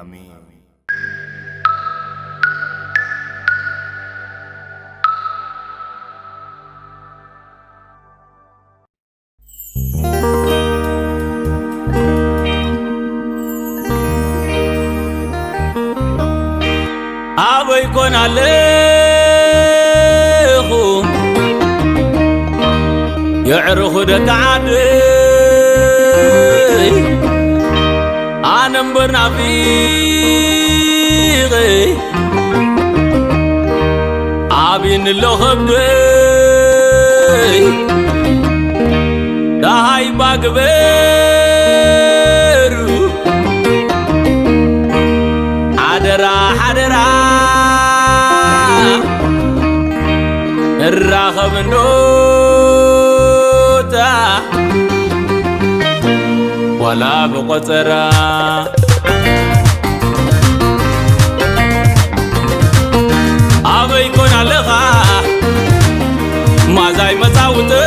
ኣሜን። ኣበይ ኮን ኣለኹ የዕርኹ ደቂ ዓደይ፣ ኣነ እምበር ናፊቐ ኣብይኒ ኣሎ ከብደይ፣ ደሃይ እባ ግበሩ ሓደራ ሓደራ፣ ንራኸብ እንዶታ ዋላ ብቆጸራ። ኣበይ ኮን ኣለኻ ማዛይ መጻውተይ፣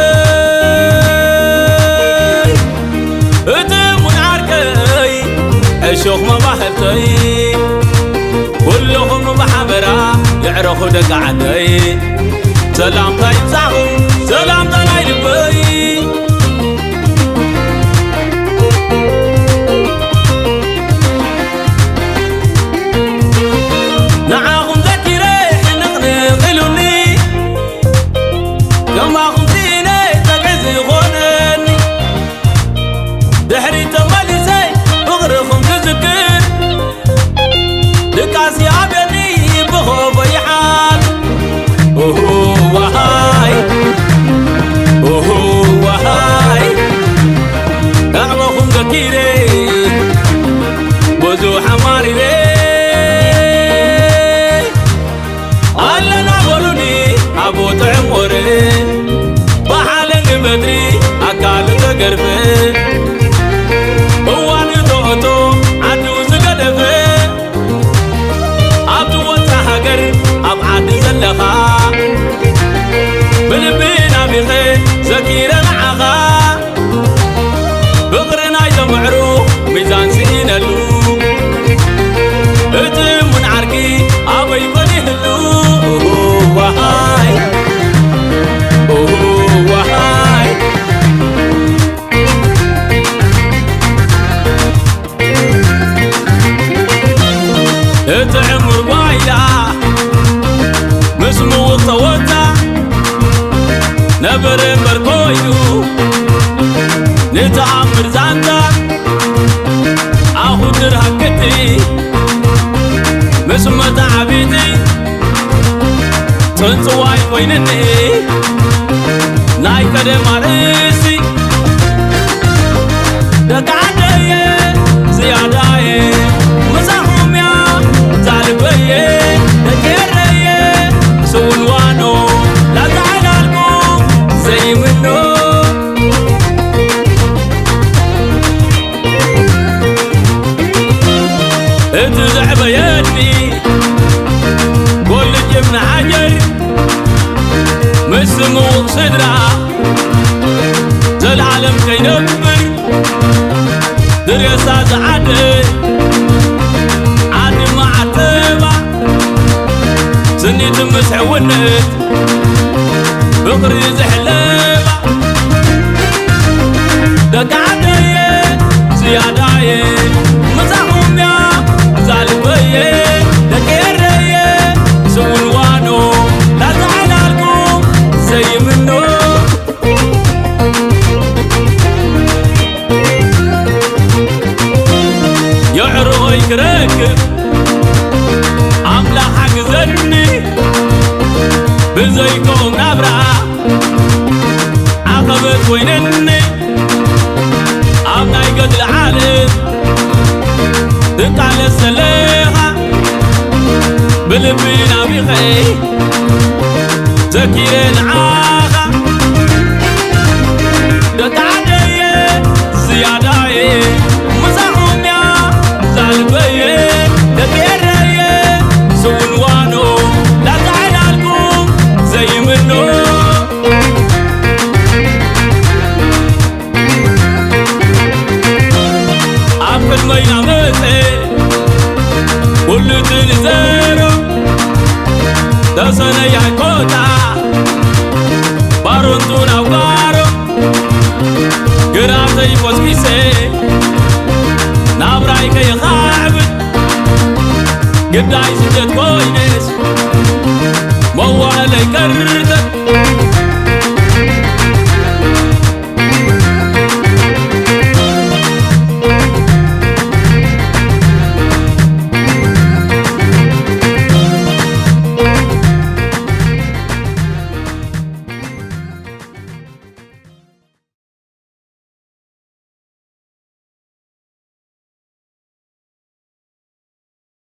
እቲ ሙን ዓርከይ ዕሾኽ መባህልተይ፣ ኩልኹም ብሓበራ የዕረኹ ደቂ ዓደይ፣ ሰላምታ ይብዛኹም ሰላምታ ናይ ልበይ። ንዓኹም ዘኪረ ሕንቕንቕ ኢሉኒ፣ ከማኹም ስኢነ ጸግዒ ዝኾነኒ፣ ድሕሪት ተመሊሰ ፍቕርኹም ክዝክር፣ ድቃስ ይኣብየኒ ብኸፎ ይሓል። ኦሆ ዋሃይ፣ ኦሆ ዋሃይ፣ ኣዕመኹም ዘኪረ ብዙሕ ኣማሪረ። ኣለና በሉኒ ኣብ ጥዑም ወረ፣ ብሓለንጊ በትሪ ኣካል ተገርፈ፣ እዋን እቶ እቶ ዓዱ ዝገደፈ፣ ኣብቲ ወፃ ሃገር ኣብ ዓዲ ዘለኻ፣ ብልቢ ናቢኸ ዘኪረ ንዓኻ። ፍቕሪ ናይ ዘምዕሩ ሚዛን ስኢነሉ፣ እቲ እሙን ዓርኪ ኣበይ ኮን ይህሉ? ዋሃይ፣ ዋሃይ፣ እቲ ዕሙር ጓይላ ምስ ምዉቕ ጸወታ ነበረ እምበር ኮይኑ፣ ንተኣምር ዛንታ ኣኹድር ሃክቲ ምስ መተዓቢቲ ጽንጽዋይ ኮይንኒ ናይ ቀደም ኣርእስቲ። ደቂ ዓደየ ዝያዳየ ምሳኹምያ ዛልበየ፣ ደቂ ኤረየ ስውን ዋኖ ላተዓላልኩ ዘይምኖ። እቲ ዘዕበየኒ ኮልጅ እምኒ ሓጀር ምስ ምዉቕ ስድራ ዘልዓለም ከይነብር፣ ድሬሳ ዝዓደ ዓዲ መዓተባ፣ ስኒት ምስ ሕውነት ፍቕሪ ዝሕለባ፣ ደቂ ዓደየ ዝያዳየ ምሳኹምያ ዛልበየ፣ ደቂ ኤረየ ስውን ዋኖ ላተዓላልኩ ዘይምኖ። የዕርኾይ ክረክብ ኣምላኽ ሓግዘኒ፣ ብዘይኮም ናብራ ዓቐበት ኮይነኒ። ኣብ ናይ ገድሊ ዓለም ትቃለስ ዘለኻ፣ ብልቢ ናቢኸይ ዘኪረ ንዓኻ። ደቂ ዓደየ ዝያዳየ ምሳኹምያ ዛልበየ፣ ደቂ ኤረየ ስውን ዋኖ ላተዓላልኩም ዘይምኖ። ኣብ ቅድመይ ናመፀ ኩሉ እቲ ንዘሩ ተሰነይ ኣይኮታ ባሮንቱ ናብ ባሮ ግራተይ ኮስኪሰ ናብራይ ከይኻዕብት ግዳይ ስደት ኮይነስ መዋእለይ ከርተት